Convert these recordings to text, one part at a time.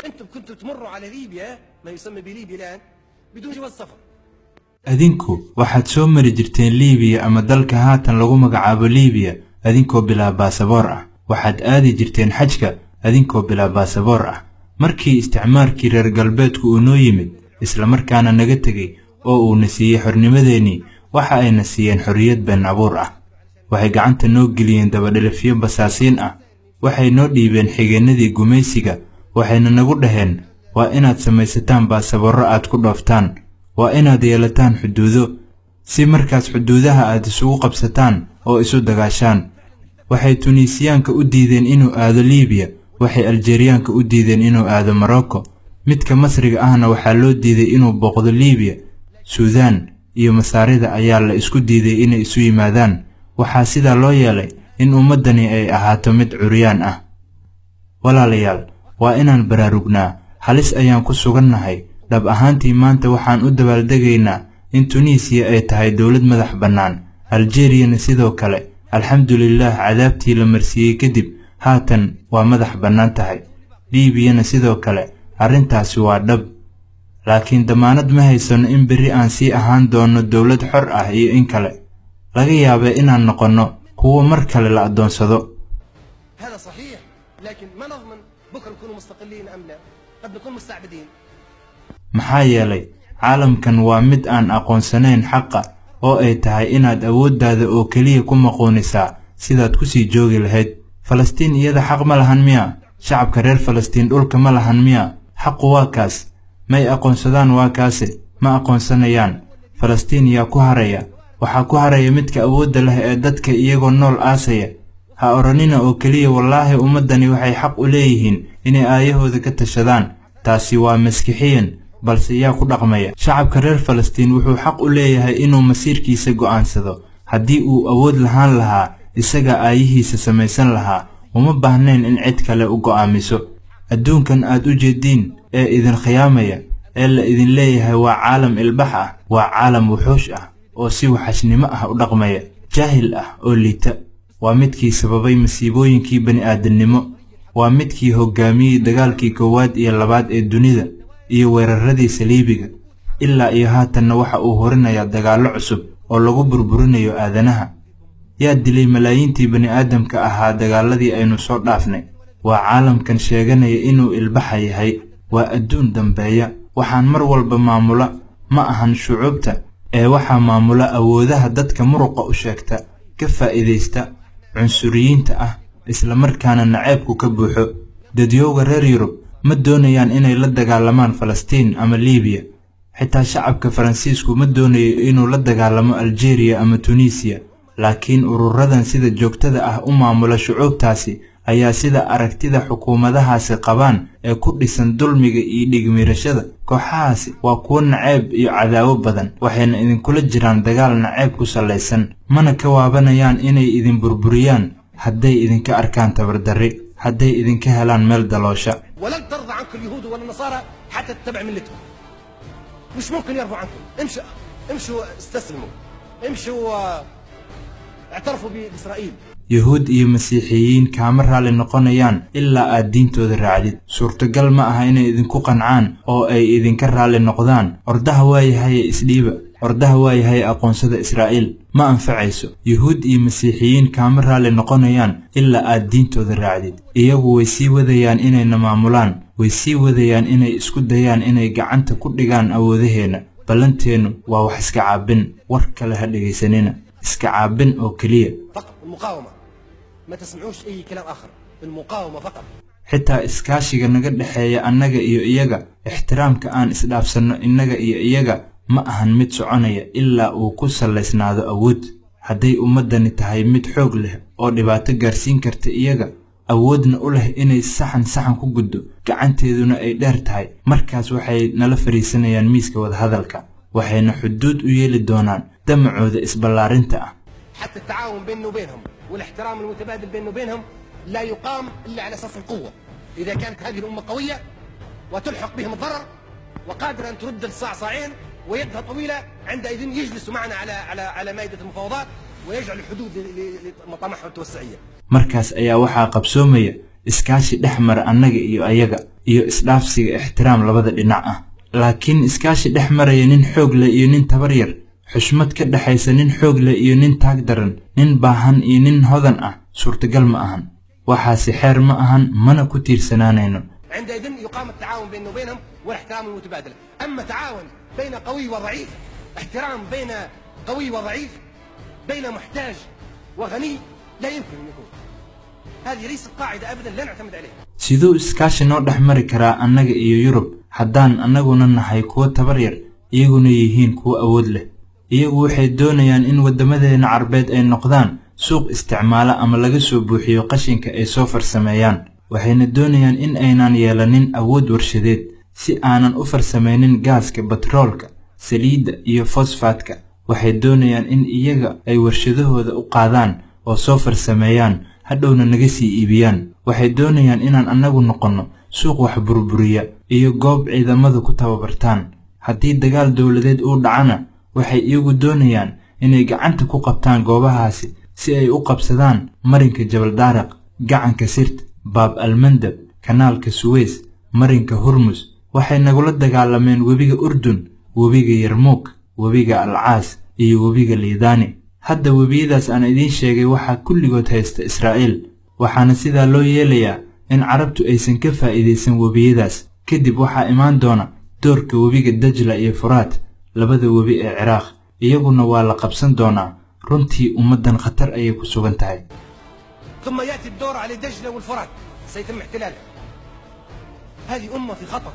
انتم كنتوا تمروا على ليبيا، ما يسمى بليبيا الان، بدون جواز سفر. Adinku waxaad soo mari jirteen Liibiya ama dalka haatan lagu magacaabo Liibiya adinkoo bilaa baasaboor ah. Waxaad aadi jirteen xajka adinkoo bilaa baasaboor ah. Markii isticmaarkii reer galbeedku uu noo yimid, isla markaana naga tegey oo uuna siiyey xornimadeennii, waxa ayna siiyeen xorriyad been abuur ah. Waxay gacanta noo geliyeen dabadhilifyo basaasiin ah. Waxay noo dhiibeen xigeennadii gumaysiga, waxayna nagu dhaheen waa inaad samaysataan baasaboorro aad ku dhooftaan, waa inaad yeelataan xuduudo, si markaas xuduudaha aad isugu qabsataan oo isu dagaashaan. Waxay Tuniisiyaanka u diideen inuu aado Liibiya, waxay Aljeeriyaanka u diideen inuu aado Morocco, midka Masriga ahna waxaa loo diiday inuu booqdo Liibiya. Suudaan iyo Masaarida ayaa la isku diiday inay isu yimaadaan. Waxaa sidaa loo yeelay in ummaddani ay ahaato mid curyaan ah. Walaalayaal, waa inaan baraarugnaa. Halis ayaan ku sugannahay. Dhab ahaantii maanta waxaan u dabaaldegaynaa in Tuniisiya ay tahay dowlad madax bannaan, Aljeeriyana sidoo kale. Alxamdulillaah, cadaabtii la marsiiyey kadib haatan waa madax bannaan tahay. Liibiyana sidoo kale. Arrintaasi waa dhab, laakiin damaanad ma haysano in berri aan sii ahaan doono dowlad xor ah iyo in kale. Laga yaabee inaan noqonno kuwo mar kale la addoonsado. هذا صحيح، لكن ما نضمن بكره نكونوا مستقلين ام لا، قد نكون مستعبدين. Maxaa yeelay caalamkan waa mid aan aqoonsanayn xaqa, oo ay tahay inaad awooddaada oo keliya ku maquunisaa sidaad ku sii joogi lahayd. Falastiin iyada xaq ma lahan miya? Shacabka reer Falastiin dhulka ma lahan miya? Xaqu waa kaas. May aqoonsadaan waa kaase, ma aqoonsanayaan. Falastiin yaa ku haraya? Waxaa ku haraya midka awoodda leh ee dadka iyagoo nool aasaya. Ha odhanina oo keliya wallaahi ummaddani waxay xaq u leeyihiin inay aayahooda ka tashadaan. Taasi waa maskixiyan, balse yaa ku dhaqmaya? Shacabka reer Falastiin wuxuu xaq u leeyahay inuu masiirkiisa go'aansado. Haddii uu awood lahaan lahaa, isaga aayihiisa samaysan lahaa, uma baahnayn in cid kale u go'aamiso. Adduunkan aad u jeediin ee idin khiyaamaya ee la idin leeyahay waa caalam ilbax ah, waa caalam wuxuush ah oo si waxashnimo ah u dhaqmaya, jaahil ah oo liita. Waa midkii sababay masiibooyinkii bani'aadamnimo, waa midkii hoggaamiyey dagaalkii koowaad iyo labaad ee dunida iyo weeraradii saliibiga. Ilaa iyo haatanna waxa uu horinayaa dagaallo cusub oo lagu burburinayo aadanaha. Yaa dilay malaayiintii bani'aadamka ahaa dagaaladii aynu soo dhaafnay? Waa caalamkan sheeganaya inuu ilbaxa yahay. Waa adduun dambeeya. Waxaan mar walba maamula ma ahan shucuubta, ee waxaa maamula awoodaha dadka muruqa u sheegta, ka faa'iidaysta, cunsuriyiinta ah, isla markaana naceebku ka buuxo. Dadyowga reer Yurub ma doonayaan inay la dagaalamaan Falastiin ama Liibiya. Xitaa shacabka Faransiisku ma doonayo inuu la dagaalamo Aljeeriya ama Tuniisiya, laakiin ururadan sida joogtada ah u maamula shucuubtaasi ayaa sida aragtida xukuumadahaasi qabaan ee ku dhisan dulmiga iyo dhigmiirashada. Kooxahaasi waa kuwo naceeb iyo cadaawo badan, waxayna idinkula jiraan dagaal naceeb ku salaysan, mana ka waabanayaan inay idin burburiyaan hadday idinka arkaan tabardarri, hadday idinka helaan meel daloosha. ولن ترضى عنكم اليهود ولا النصارى حتى تتبع ملتهم. مش ممكن يرضوا عنكم. امشوا امشوا، استسلموا، امشوا، اعترفوا باسرائيل. Yuhuud iyo Masiixiyiin kaama raalli noqonayaan ilaa aad diintooda raacdid. Suurtagal ma aha inay idinku qancaan oo ay idinka raalli noqdaan. Ordaha waayahaye isdhiiba, ordaha waayahay aqoonsada Israa'iil, ma anfacayso. Yuhuud iyo Masiixiyiin kaama raalli noqonayaan ilaa aad diintooda raacdid. Iyagu way sii wadayaan inayna maamulaan, way sii wadayaan inay isku dayaan inay gacanta ku dhigaan awoodaheenna. Ballanteennu waa wax iska caabin. War kale ha dhegaysanina, iska caabin oo keliya. فقط المقاومه، ما تسمعوش اي كلام اخر، المقاومه فقط. Xitaa iskaashiga naga dhexeeya annaga iyo iyaga, ixtiraamka aan isdhaafsanno innaga iyo iyaga, ma ahan mid soconaya ilaa uu ku salaysnaado awood. Hadday ummaddani tahay mid xoog leh oo dhibaato gaarsiin karta iyaga, awoodna u leh inay saxan saxan ku guddo, gacanteeduna ay dheer tahay, markaas waxay nala fariisanayaan miiska wadahadalka, waxayna xuduud u yeeli doonaan damacooda isballaarinta ah. حتى التعاون بيننا وبينهم والاحترام المتبادل بيننا وبينهم لا يقام الا على اساس القوه. اذا كانت هذه الامه قويه وتلحق بهم الضرر وقادره ان ترد الصاع صاعين ويدها طويلة، عندئذ يجلسوا معنا على على على مائدة المفاوضات ويجعل حدود لمطامعهم التوسعية. Markaas ayaa waxaa qabsoomaya iskaashi dhex mara annaga iyo ayaga iyo isdhaafsiga ixtiraam labada dhinac ah. Laakiin iskaashi dhex maraya nin xoog leh iyo nin tabar yar, xushmad ka dhexaysa nin xoog leh iyo nin taag daran, nin baahan iyo nin hodan ah, suurtagal ma ahan. Waxaasi xeer ma ahan, mana ku tiirsanaanayno. عندئذ يقام التعاون بيننا وبينهم والاحترام المتبادل. أما تعاون بين قوي وضعيف، احترام بين قوي وضعيف، بين محتاج وغني، لا يمكن أن يكون. هذه ليست قاعدة أبدا، لا نعتمد عليها. Siduu iskaashi noo dhex mari karaa annaga iyo Yurub haddaan annaguna nahay kuwo tabar yar, iyaguna yihiin kuwo awood leh? Iyagu waxay doonayaan in waddamadeenna Carbeed ay noqdaan suuq isticmaala ama laga soo buuxiyo qashinka ay soo farsameeyaan. Waxayna doonayaan in aynaan yeelanin awood warshadeed si aanan u farsamaynin gaaska, batroolka, saliidda iyo fosfaatka. Waxay doonayaan in iyaga ay warshadahooda u qaadaan oo soo farsameeyaan, hadhowna naga sii iibiyaan. Waxay doonayaan inaan annagu noqonno suuq wax burburiya iyo goob ciidamadu ku tababartaan. Haddii dagaal dowladeed uu dhacana, waxay iyagu doonayaan inay gacanta ku qabtaan goobahaasi si ay u qabsadaan marinka Jabal Daariq, gacanka Sirt, Baab Almandab, kanaalka Suweys, marinka Hurmus. Waxay nagula dagaalameen webiga Urdun, webiga Yarmuuk, webiga Alcaas iyo webiga Liidaani. Hadda webiyadaas aan idiin sheegay waxaa kulligood haysta Israa'iil, waxaana sidaa loo yeelayaa in Carabtu aysan ka faa'iidaysan webiyadaas. Kadib waxaa imaan doona doorka webiga Dajla iyo Furaat, labada webi ee Ciraaq, iyaguna waa la qabsan doonaa. Runtii ummaddan khatar ayay ku sugan tahay. ثم يأتي الدور على دجلة والفرات، سيتم احتلالها. هذه أمة في خطر.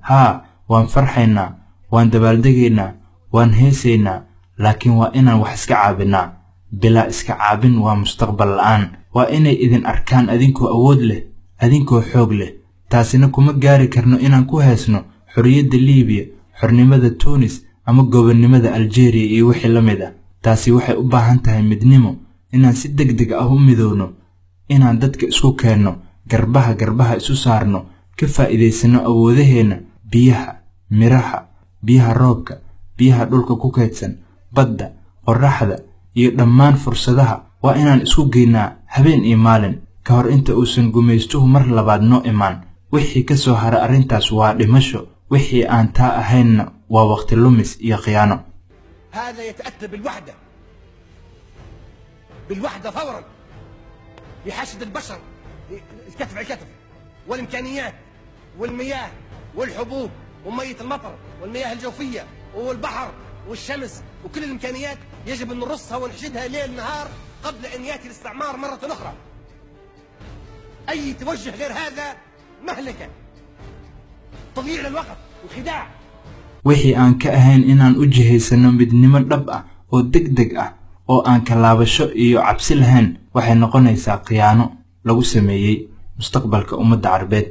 Haa, waan farxaynaa, waan dabaaldegaynaa, waan heesaynaa, laakiin waa inaan wax iska caabinnaa. Bilaa iska caabin waa mustaqbal la'aan. Waa inay idin arkaan adinkoo awood leh, adinkoo xoog leh. Taasina kuma gaari karno inaan ku heesno xorriyadda Liibiya, xornimada Tuunis ama gobonnimada Aljeeriya iyo wixii la mid ah. Taasi waxay u baahan tahay midnimo, inaan si deg deg ah u midowno, inaan dadka isku keenno, garbaha garbaha isu saarno, ka faa'iidaysano awoodaheenna biyaha, miraha, biyaha roobka, biyaha dhulka ku kaydsan, badda, qorraxda iyo dhammaan fursadaha. Waa inaan isku geynaa habeen iyo maalin ka hor inta uusan gumaystuhu mar labaad noo imaan. Wixii ka soo hara arrintaas waa dhimasho, wixii aan taa ahaynna waa waqti lumis iyo khiyaano. هذا يتأتى بالوحدة، بالوحدة فورا، لحشد البشر الكتف على الكتف، والإمكانيات والمياه والحبوب ومية المطر والمياه الجوفية والبحر والشمس وكل الإمكانيات يجب أن نرصها ونحشدها ليل نهار قبل أن يأتي الاستعمار مرة أخرى. أي توجه غير هذا مهلكة، تضييع للوقت وخداع. Wixii aan ka ahayn inaan u jihaysanno midnimo dhab ah oo deg deg ah oo aan kalaabasho iyo cabsi lahayn waxay noqonaysaa khiyaano lagu sameeyey mustaqbalka ummadda Carbeed,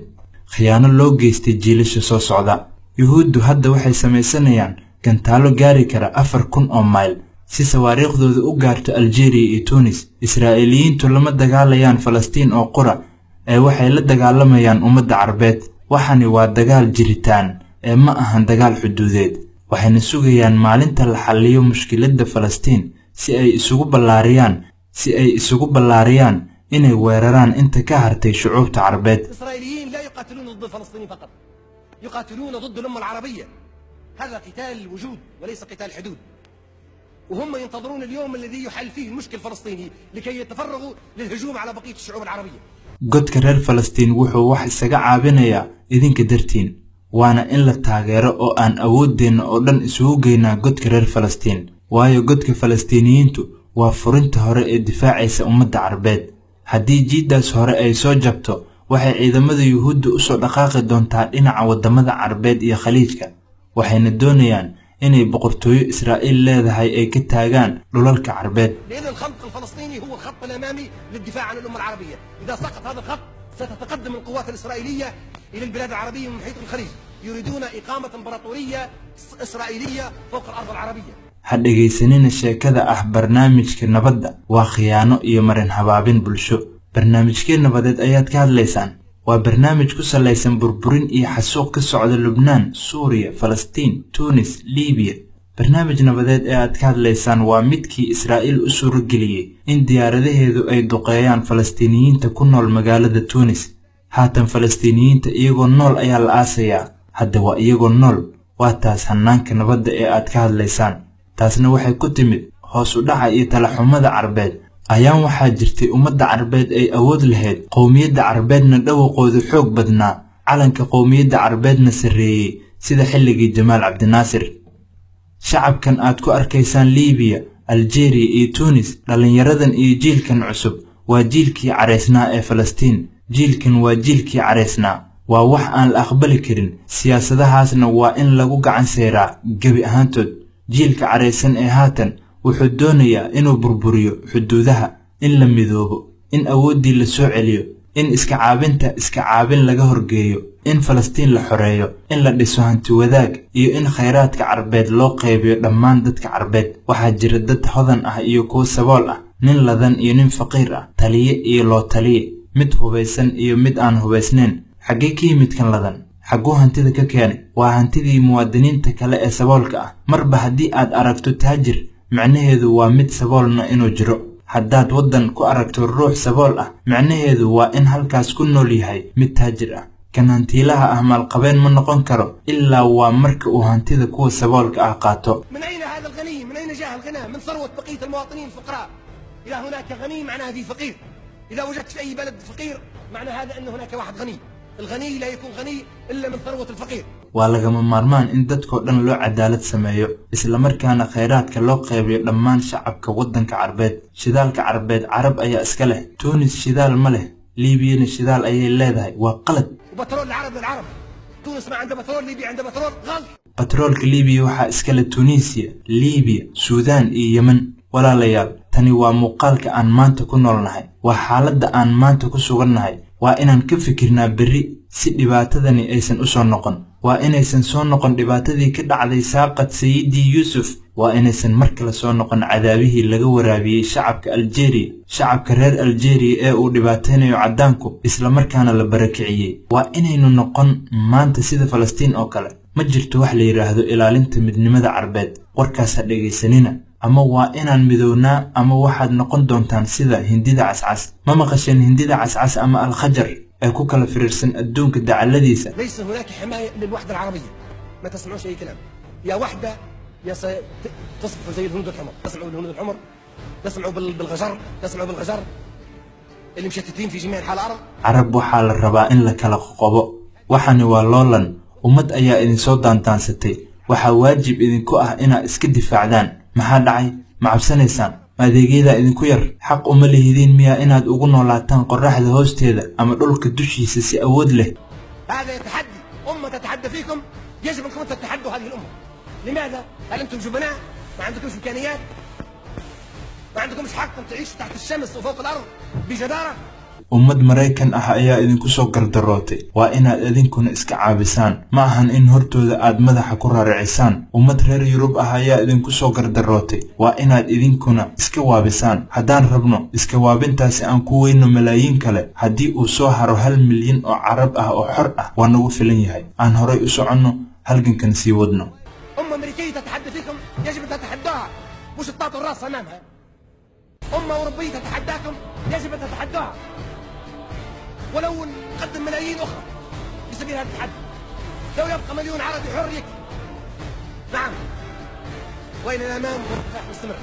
khiyaano loo geystay jiilasha soo socda. Yuhuuddu hadda waxay samaysanayaan gantaalo gaari kara 4000 oo mayl si sawaariikhdooda u gaarto Aljeeriya iyo Tunis. Israa'iiliyiintu lama dagaalayaan Falastiin oo qura ee waxay la dagaalamayaan ummadda Carbeed. Waxani waa dagaal jiritaan ee ma ahan dagaal xuduudeed. Waxayna sugayaan maalinta la xalliyo mushkiladda Falastiin si ay isugu ballaariyaan inay weeraraan inta ka hartay shucuubta Carbeed. الإسرائيليين لا يقاتلون ضد الفلسطينيين فقط، يقاتلون ضد الأمة العربية. هذا قتال الوجود وليس قتال حدود. وهم ينتظرون اليوم الذي يحل فيه المشكل الفلسطيني لكي يتفرغوا للهجوم على بقية الشعوب العربية. Godka reer Falastiin wuxuu wax isaga caabinayaa idinka dartiin, waana in la taageero oo aan awooddeenna oo dhan isugu geynaa godka reer Falastiin, waayo godka Falastiiniyiintu waa furinta hore ee difaacaysa ummadda Carbeed. Haddii jiiddaas hore ay soo jabto, waxay ciidamada Yuhuudda usoo dhaqaaqi doontaa dhinaca waddamada Carbeed iyo Khaliijka. Waxayna doonayaan inay boqortooyo Israa'iil leedahay ay ka taagaan dhulalka Carbeed. لأن الخط الفلسطيني هو الخط الأمامي للدفاع عن الأمة العربية. إذا سقط هذا الخط ستتقدم القوات الإسرائيلية إلى البلاد العربية من محيط الخليج. يريدون إقامة إمبراطورية إسرائيلية فوق الأرض العربية. Ha dhegaysanina sheekada ah barnaamijka nabadda waa khiyaano iyo marin habaabin bulsho. Barnaamijkee nabadeed ayaad ka hadlaysaan? Waa barnaamij ku salaysan burburin iyo xasuuq ka socda Lubnaan, Suuriya, Falastiin, Tuunis, Liibiya. Barnaamij nabadeed ee aad ka hadlaysaan waa midkii Israa'iil u suurageliyey in diyaaradaheedu ay duqeeyaan Falastiiniyiinta ku nool magaalada Tuunis. Haatan Falastiiniyiinta iyagoo nool ayaa la aasayaa. Hadda waa iyagoo nool. Waa taas hannaanka nabadda ee aad ka hadlaysaan. Taasna waxay ku timid hoos u dhaca iyo talaxumada Carbeed. Ayaan waxaa jirtay ummadda Carbeed ay awood lahayd, qowmiyadda Carbeedna dhawaqoodu xoog badnaa, calanka qowmiyadda Carbeedna sarreeyey sida xilligii Jamaal Cabdinaasir. Shacabkan aad ku arkaysaan Liibiya, Aljeeriya iyo Tuunis, dhallinyaradan iyo jiilkan cusub waa jiilkii caraysnaa ee Falastiin. Jiilkan waa jiilkii caraysnaa. Waa wax aan la aqbali karin. Siyaasadahaasna waa in lagu gacan sayraa gebi ahaantood. Jiilka caraysan ee haatan wuxuu doonayaa inuu burburiyo xuduudaha, in la midoobo, in awooddii la soo celiyo, in iska caabinta iska caabin laga horgeeyo, in Falastiin la xoreeyo, in la dhiso hanti wadaag iyo in khayraadka Carbeed loo qaybiyo dhammaan dadka Carbeed. Waxaa jira dad hodan ah iyo kuwo sabool ah, nin ladan iyo nin faqiir ah, taliye iyo loo taliye, mid hubaysan iyo mid aan hubaysnayn. Xaggee ka yimid kan ladan? Xagguu hantida ka keenay? Waa hantidii muwaadiniinta kale ee saboolka ah. Marba haddii aad aragto taajir, macnaheedu waa mid saboolna inuu jiro. Haddaad waddan ku aragto ruux sabool ah, macnaheedu waa in halkaas ku nool yahay mid taajir ah. Kan hantiilaha ah maalqabeen ma noqon karo ilaa waa marka uu hantida kuwa saboolka ah qaato. من أين هذا الغني؟ من أين جاء الغنى؟ من ثروة بقية المواطنين الفقراء. إذا هناك غني معناها في فقير. إذا وجدت في أي بلد فقير معنى هذا أن هناك واحد غني. الغني لا يكون غني إلا من ثروة الفقير. Waa lagama maarmaan in dadkoo dhan loo cadaalad sameeyo, isla markaana khayraadka loo qaybiyo dhammaan shacabka waddanka Carbeed. Shidaalka Carbeed Carab ayaa iska leh. Tuunis shidaal ma leh, Liibiyana shidaal ayay leedahay. Waa qalad. وبترول العرب للعرب. تونس ما عندها بترول، ليبيا عندها بترول، غلط. Batroolka Liibiya waxaa iska leh Tuuniisiya, Liibiya, Suudaan iyo Yemen. Walaalayaal, tani waa muuqaalka aan maanta ku noolnahay. Waa xaaladda aan maanta ku sugannahay. Waa inaan ka fikirnaa berri si dhibaatadani aysan u soo noqon. Waa inaysan soo noqon dhibaatadii ka dhacday Saaqad Sayidii Yuusuf. Waa inaysan mar kale soo noqon cadaabihii laga waraabiyey shacabka Aljeeriya, shacabka reer Aljeeriya ee uu dhibaataynayo caddaanku, isla markaana la barakiciyey. Waa inaynu noqon maanta sida Falastiin oo kale. Ma jirto wax la yidhaahdo ilaalinta midnimada Carbeed. Warkaas ha dhegaysanina. Ama waa inaan midownaa ama waxaad noqon doontaan sida Hindida cascas. Ma maqasheen Hindida cascas ama Alkhajar ee ku kala firiirsan adduunka dacalladiisa? ليس هناك حماية للوحدة العربية. ما تسمعوش أي كلام. يا وحدة يا تصبحوا زي الهنود الحمر. تسمعوا بالهنود الحمر، تسمعوا بالغجر، تسمعوا بالغجر اللي مشتتين في جميع أنحاء الأرض. Carab waxaa la rabaa in la kala qoqobo. Waxani waa loolan. Ummad ayaa idinsoo daantaansatay. Waxaa waajib idinku ah inaad iska difaacdaan. Maxaa dhacay? Ma cabsanaysaan? Ma adeegyadaa idinku yar? Xaq uma lihidiin miyaa inaad ugu noolaataan qorraxda hoosteeda ama dhulka dushiisa si awood leh? هذا يتحدي، أمة تتحدى فيكم، يجب أنكم تتحدوا هذه الأمة. لماذا؟ هل أنتم جبناء؟ ما عندكمش إمكانيات؟ ما عندكمش حق أن تعيشوا تحت الشمس وفوق الأرض بجدارة؟ Ummad Maraykan ah ayaa idinku soo gardarootay. Waa inaad idinkuna iska caabisaan. Ma ahan in hortooda aad madaxa ku raaricisaan. Ummad reer Yurub ah ayaa idinku soo gardarootay. Waa inaad idinkuna iska waabisaan. Haddaan rabno iska waabintaasi aan ku weyno malaayiin kale, haddii uu soo haro 1 milyan oo Carab ah oo xor ah, waa nagu filan yahay. Aan horay u soconno, halgankan sii wadno. أمة أمريكية تتحدى فيكم، يجب أن تتحدوها، مش تطاطوا الراس أمامها. أمة أوروبية تتحداكم، يجب أن تتحدوها، ولو نقدم ملايين أخرى في سبيل هذا التحدي. لو يبقى مليون عربي حر يكفي. نعم، وإلى الأمام والكفاح مستمر.